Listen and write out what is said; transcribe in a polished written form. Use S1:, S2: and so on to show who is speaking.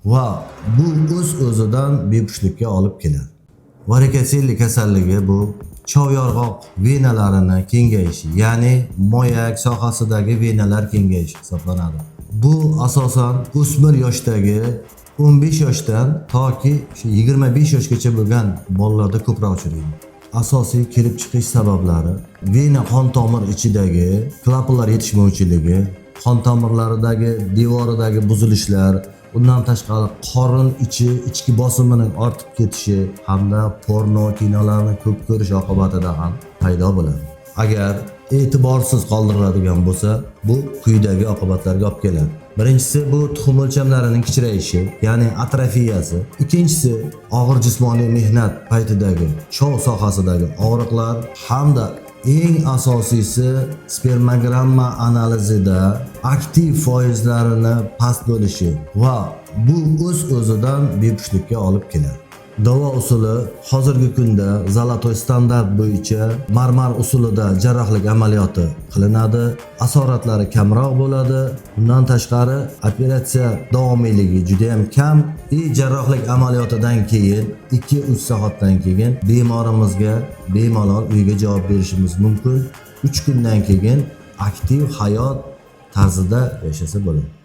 S1: Va bu o'z o'zidan bepushtlikka olib keladi. Varikoselli kasalligi bu chovyorg'oq venalarini kengayishi, ya'ni moyak sohasidagi venalar kengayishi hisoblanadi. Bu asosan o'smir yoshdagi, 15 yoshdan toki shu 25 yoshgacha bo'lgan bolalarda ko'proq uchraydi. Asosiy kelib chiqish sabablari vena qon tomir ichidagi klapanlar yetishmovchiligi, qon tomirlaridagi devoridagi buzilishlar, undan tashqari qorin ichi ichki bosimining ortib ketishi hamda porno kinolarni ko'p ko'rish oqibatida ham paydo bo'ladi. Agar e'tiborsiz qoldiriladigan bo'lsa, bu quyidagi oqibatlarga olib keladi. Birinchisi bu tuxum o'lchamlarining kichrayishi, ya'ni atrofiyasi. Ikkinchisi og'ir jismoniy mehnat paytidagi chov sohasidagi og'riqlar hamda eng asosiysi spermogramma analizida aktiv foizlarini past bo'lishi va bu o'z o'zidan bepushtlikka olib keladi. Davo usuli: hozirgi kunda золотой standart bo'yicha marmar usulida jarrohlik amaliyoti qilinadi. Asoratlari kamroq bo'ladi. Bundan tashqari, operatsiya davomiyligi juda ham kam и jarrohlik amaliyotidan keyin 2-3 soatdan keyin bemorimizga bemalol uyga javob berishimiz mumkin. 3 kundan keyin aktiv hayot tarzida yashasa bo'ladi.